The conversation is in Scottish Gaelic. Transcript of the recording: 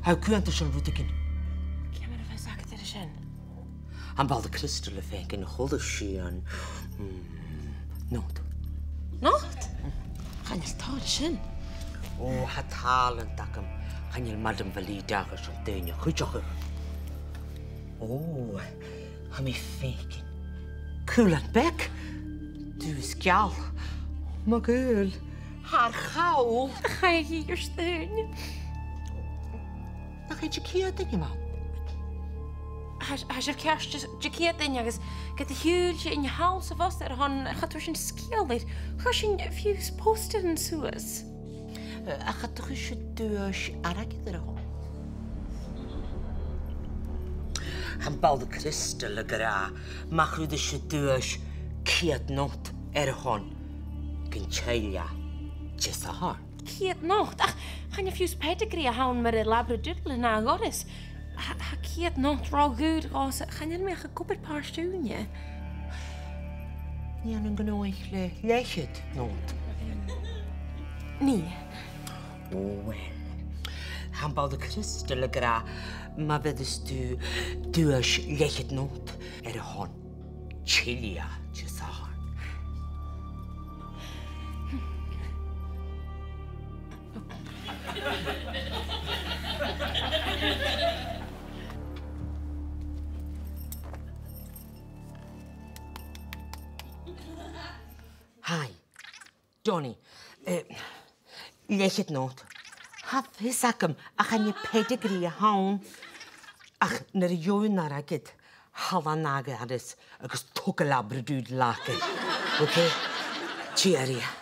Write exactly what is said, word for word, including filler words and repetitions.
Tha cunntas air rudeigin. Ciamar a bhios agad air sin? Tha am ball criostail a' faicinn a h-uile sìon. Mm, not. Not? Chan eil tòrr sin. Ò, tha tàlant agam. Chan eil madam Valida ach airson daoine cuideachadh. Ò, tha mi a' faicinn cuilean beag. Dubh is geal. Mo ghaoil. Tha e air chall. Chaidh e air staon. Nach e Diciadain a bh' ann? Tha, tha sibh ceart, Diciadain, agus ged a shiubhail sinn a-null 's a-bhos air a shon, cha tug sinn sgeul air. Chuir sinn fiù 's postairean suas. Eh, ach cha tug sibh duais airgid air a shon. Tha am ball criostail ag ràdh, ma chuireas sibh duais ceud not air a shon, gun till e Disathairne. Ceud not? Ach chan e fiù 's pedigree a th' ann mar a Labradoodle an ath dhoras. Tha, tha ceud not ro dhaor dhòmhsa, chan eil mi ach ag obair pàirt-ùine. Nì an gnothaich le leth-cheud not. Nì. Ò, uill. Tha am ball criostail ag ràdh, ma bheireas tu duais leth-cheud not air a shon, till e Disathairne. Hi. Donnie, eh, leth-cheud not. Tha fios agam, ach chan e pedigree a th' ann. Ach nuair a gheibh thu an t-airgead, thalla an ath-ghoireas agus tog an Labradoodle leat e. Ok? Tìoraidh.